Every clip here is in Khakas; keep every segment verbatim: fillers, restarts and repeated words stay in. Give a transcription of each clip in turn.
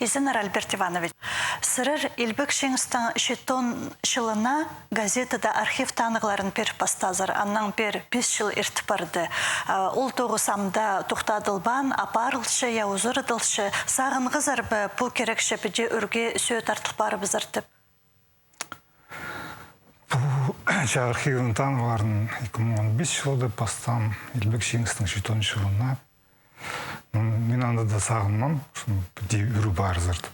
Изеннер, Альберт Иванович. Сірер Илбек Чиңістің читон чылына газетада архив танығларын пиріп пастаазар, аннаң пеер пис чыл иртіп парды. А, ол тоғыс ам даа тохтадылбаан, апарылча я узарадылча. Сағынғазар ба, пу кирекче піди ӱрге сӧӧ тартыл парыбызар тіп? Пу чаа архивнің танығларын ікі муң он пис чылда пастаам, Илбек Чиңістің читон чылына. М, мин анда даа сағынмаам, что піди ӱр парзар тіп.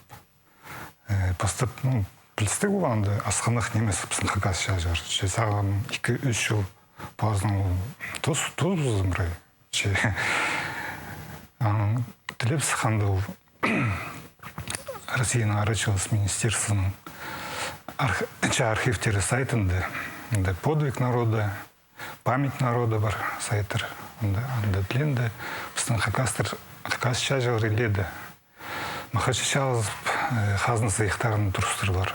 Э, пастап, ну, пілістіг ол анда асхынах нимес, пістің хакас чааҷылар. Че сағам ікі-ӱс чыл пазынаң ол тус, тус пазынырай. Че, ам, тілеп сыхханда ол Россияның арачылас министерствоның арх-, чаа архивтері сайтында, анда «Подвиг народа», «Память народа» пар сайттар, анда, анда тіленде пістің хакастар, хакас чааҷылар иледе. Махачы чаалазып, э, хазна сыйыхтарын турыстырлар.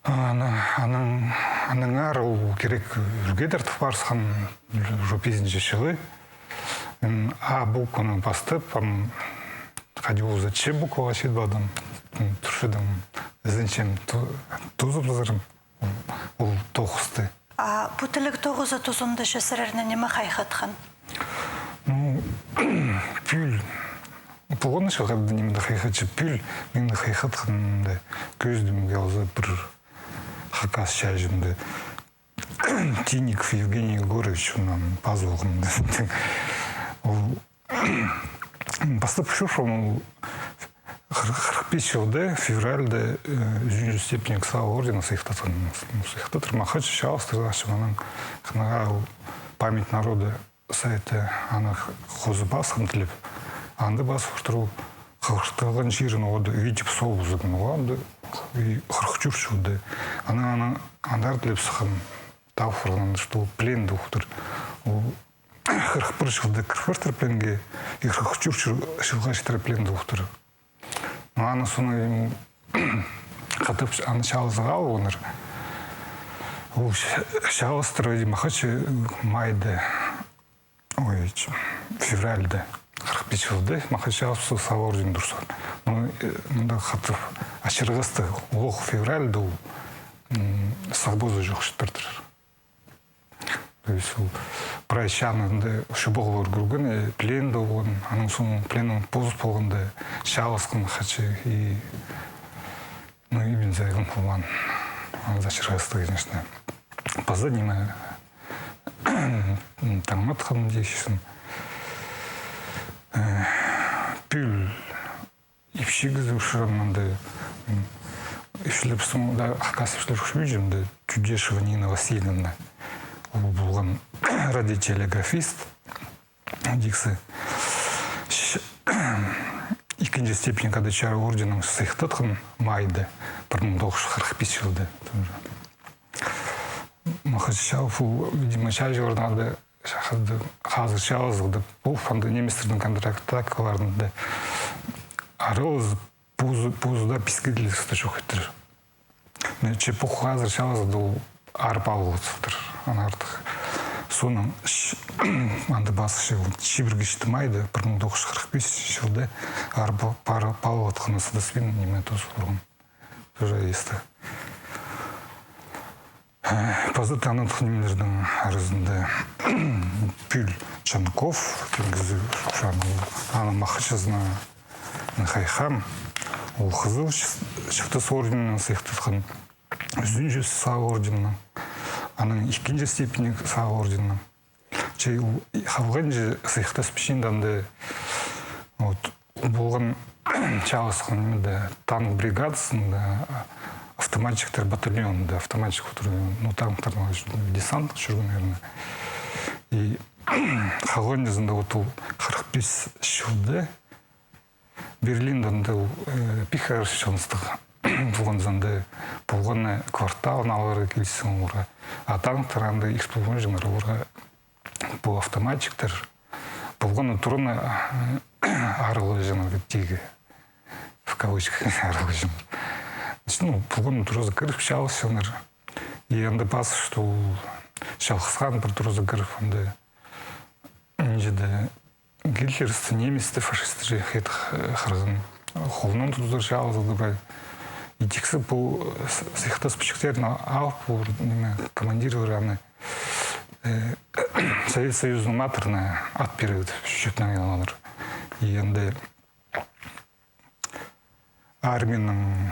Ана-, анаң, анаңар ол кирек ӱрге тартып парысхан, уже пизінҷі чылы. М, А букванаң пастап, ам, хайди ол за Ч букваға чит пардым, м, турчадым, ізенчем, ту-, тузыбызарым ол тоғысты. А пу тіліг тоғызы тузында че сірерні ниме хайхатхан? Ну, пӱӱл полған чағында ниме хайхатча, пӱӱл мині хайхатханда кӧзідімге алза пір хакас чааҷымды. Тинников Евгений Егорович, оннаң пазох. Ол пастап чӧрчем, ол хыр-, хырых пис чылда, февральда, э, ӱзінҷі степень Сава орденін сыйыхтатхан. Сыйыхтаттыр, Махачы чааластырчам, анаң хынығ ол «Память народа» сайты, аны хоза пасхан тілеп, анда пас ортыр ол хығыртылған чирін, ода ӱй тіп сооп узаан, ол анда ӱй хығыртчатхан. Анаң, анаң андар тілеп сыххам, таа парған, что пленде охтыр. Ол хырых пір чылда кір партыр пленге, и хырых ӱс чылға читіре пленде охтыр. Ну, аны соонаң хатап аны чаалазарға алғаннар. Ол ча-, чааластыра, видимо, Махачы майда, ой, ч-, февральда, хырых пис чылда Махачы чаалас, Сава орден турысхан. Ну, э, мында хатап ачырғастығ, олох февральда ол, м, совхозы чох чіт партыр. То есть ол прай чааны анда чобағлар кӧрген, э, пленде полған, аның соонаң пленнең позы полғанда чааласхан Махачы и, ну, и мин сағам полған. Аны ачырғастығ, конечно. Паза ниме, таң атхан дээчезің. Э, пӱӱл ипчі кізі ушырған мында, м, ипчілер пістің, да, хакас ипчілер ушырған, мында Тюдешева Нина Васильевна. Ол полған радиотелеграфист. Диксі. Ч-, ікінҷі степень Кадачара орденін сыйыхтатхан майда, пір муң тоғыс чӱс хырых пис чылда. Тоже. Махачы чаалас, видимо, чааҷыларның ады, хазыр чаалазығ тіп, ол анда немецтернің контратакаларында аралазып, позы, позы даа пискіде чох иттір. Че пу хазыр чаалазығ тіп, ол арып алғылатсыхтыр, анаң артых. Соонаң ч-, анда пазы чыл, чибіргі читі майда, пір муң тоғыс чӱс хырых пис чылда арып па-, пар-, палғатханы сыдас пин, ниме, тоос парған. Тоже исті. Паза таныхтығ нимелернің аразында Пӱӱл Чанков, тиң кізі, аны Махачызына хайхам, ол Хызыл Чыс-, Чыстас орденін сыйыхтатхан, ӱзінҷі Сава орденін, анаң ікінҷі степень Сава орденін. Че ол халғанҷы сыйыхтаспинча анда, вот, полған чааласхан ниме дее, танк бригадазында, автоматчиктер батальонында, автоматчик удур, ну, танктар, десант чӧрген, наверное. И халғанҷызында, вот, ол хырых пис чылда Берлинде анда ол, э, пихарь чылныстығ полған, анда полған, э, кварталын аларға киліскен оларға. А танктар анда ирт полған чоннар, оларға пу автоматчиктер полған тураны, э, аралҷаңнар тигі. В кавычках аралҷаңнар. Значит, ну, полған туразы кіріп чааласчаңнар. И анда пас, что чалғысхан пір туразы кіріп, анда нинҷе-де гитлеровсты, немецті, фашистті же хайдағ, э, хырған. Холнаң тудызар чаалазығ даа прай. И тиксі пу, э, с-, сыйыхтас пічіктерін алып, пу, ниме, командирлер аны, э, Совет Союзының матырына ат пирерге тіп чӧптең айланар. И анда армияның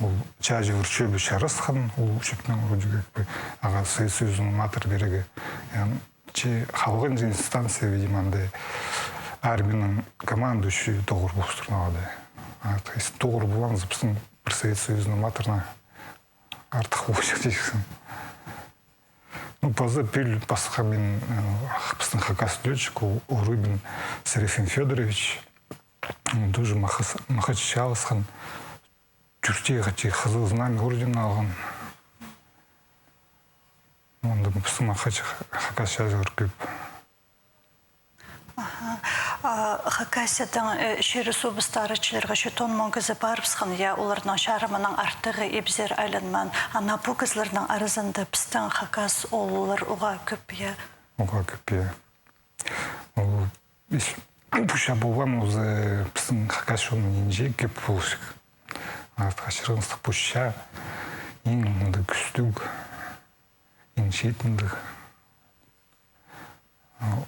ол чааҷылар чӧбі чарасхан, ол чӧптең вроде как бы ағаа Совет Союзының матыр пирерге. Че халған инстанция, видимо, анда армияның командующий тоғыр полып турған ағаа. А, то есть тоғыр полған за пістің пір Совет Союзының матырына артых полҷых тиҷіксің. Ну, паза пӱӱл пасха мин, э, пістің хакас лётчик, ол Рыбин Серафим Фёдорович, м, тоже Махас-, Махачы чааласхан, тӧртте хати Хызыл Знамя орденін алған. Анда пістің махачы хакас чааҷылар кӧп. Аха. А, Хакасиядаң, э, чир-суубысты арачылирға читон муң кізі парыбысхан, я, оларның чарымынаң артығы ибзер айланмаан. Ана пу кізілернің аразында пістің хакас ооллар уғаа кӧп, я. Уғаа кӧп, я. Ол ис-, пу чаа полған узы пістің хакас чонның нинҷе кӧп полчык. Артых чырғаныстығ пу чаа иң мындағ кӱстіг, иң чиит мындағ.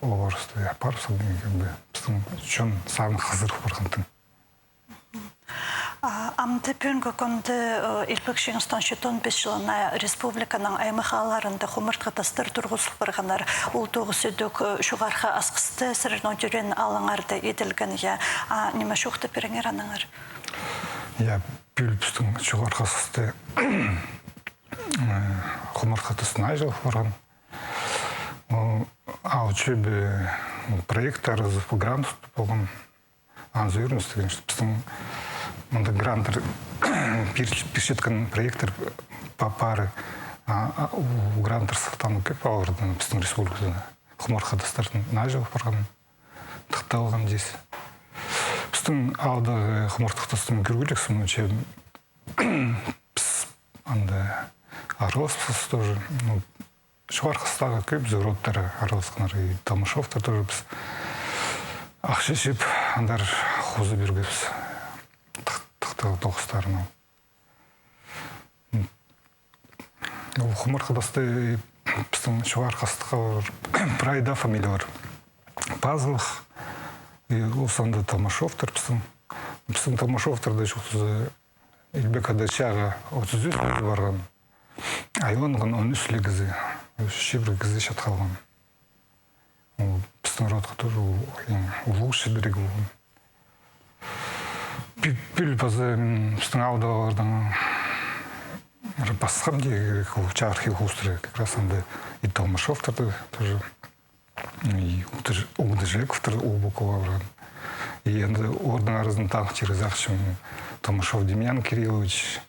Олар устаа апарып салған, как бы, пістің чон саны хызырыл парғандың. А, амды пӱӱнгі кӱнде, э, Илбек Чиңістің читон пис чылына республиканың аймах аалларында хумартхы тастар турғызыл парғаннар. Ол тоғыс идӧк, э, Чоғархы Асхыста сірернің тӧреен аалыңарда иділген, я. А, ниме чоохтап пиріңер аннаңар? Я, пӱӱл пістің Чоғархы Асхыста, э, хумартхы тастың аалҷызы парған. Ол аал чӧбі, ол проект аразы грант полған. Анзы ӧріністіг, конечно, пістің мында гранттар пир-, пирчеткен проекттар па-, пары, а, а, у, гранттар сыхтаан кӧп аалларда, пістің республикада. Хумартхы тастардың аалҷызы парған, тыхталған дис. Пістің аалдағы хумартхы тастың кӧргілік, соның че піс анда араласпыс тоже, ну, Чоғархы Асхыстағы кӧп родтар араласханнар, и Толмашовтар тоже піс ахча чыып, андар хоза пиргебіс. Тых-, тыхтағ тоғыстарына. Ол хумартхы тастығ, пістің Чоғархы Асхыстағы прай даа фамилиялар пазылых. И ол санда Толмашовтар пістің. Пістің Толмашовтарда чоохтаза, Илбек Ада чааға отыс ӱс кізі парған. Айланған он ӱс ле кізі, чибіргі кізі чат халған. Ол пістің родха тоже ол иң улуғ чибіріг полған. Пӱ-, пӱӱл паза, м, пістің аалдағылардаң пасхам дее, ол чархи хустыра, как раз анда и Толмашовтар да тоже. И Угдыж-, Угдыжековтар ол полып парған. И анда олардың аразында таныхтирға сағынчам Толмашов Демьян Кириллович,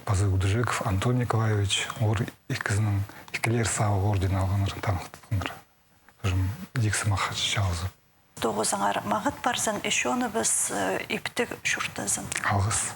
паза Угдыжеков Антон Николаевич, олар ікізінің, ікілер саблығ орден алғаннар, таныхтатханнар. Тоже ікізі Махачы чаалазып. Тоғызыңар мағат парзын, ещё аны піс, э, иптіг чуртазын. Алғыс.